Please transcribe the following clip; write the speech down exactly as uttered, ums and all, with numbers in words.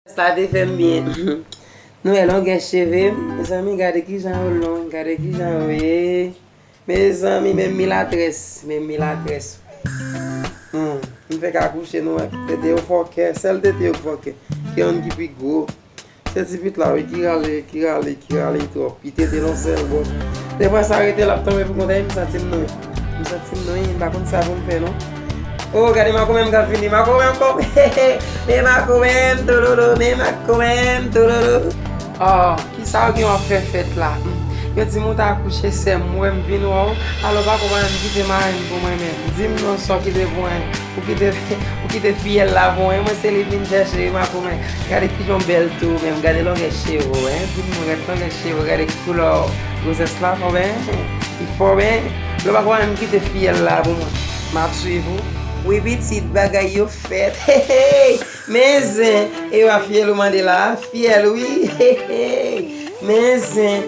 Sa te fè m byen. Nou wè longè cheve m? Mezanmi, gade kijan yo long, gade kijan yo ye. Mezanmi, menm milatrès, menm milatrès. Hmm, m fèk akouche, nou wè, tete yo fòkè, sèl tete yo k fòkè. Gen youn ki pi gwo. Se ti pit la, wi, ki rale, ki rale, ki rale twòp. Li tete l yon sèl bò. Defwa sa rete l ap tonbe pou kont li, m santi m nwi. M santi m nwi, m pa konn sa pou m fè, non. Oh, gade makomè m k ap vini, makomè m, bon. Men makomè m, touloulou, men makomè m, touloulou. Oh, kisa w gen w ap fè fèt la? Hmm. Yo di m ou t akouche, sè m, m wè m vin wè w. Alò, pa konprann, m kite marenn pou mwen menm. Di m non, sa w kite pou mwen. Ou kite, ou kite fiyèl la pou mwen. Mwen se li vin chèche, wi, makomè. Gade kijan w bèl tou, menm. Gade longè cheve w, hein. Di m non, gade longè cheve w, gade koulè gwosès la, fò byen. Li fò byen. Lè w pa konprann, m kite fiyèl la pou mwen. M ap swiv ou. Wi, pitit, bagay yo fèt. Hey, hey. Men zen, e pa fiyèl ou mande la, fiyèl wi. Men zen.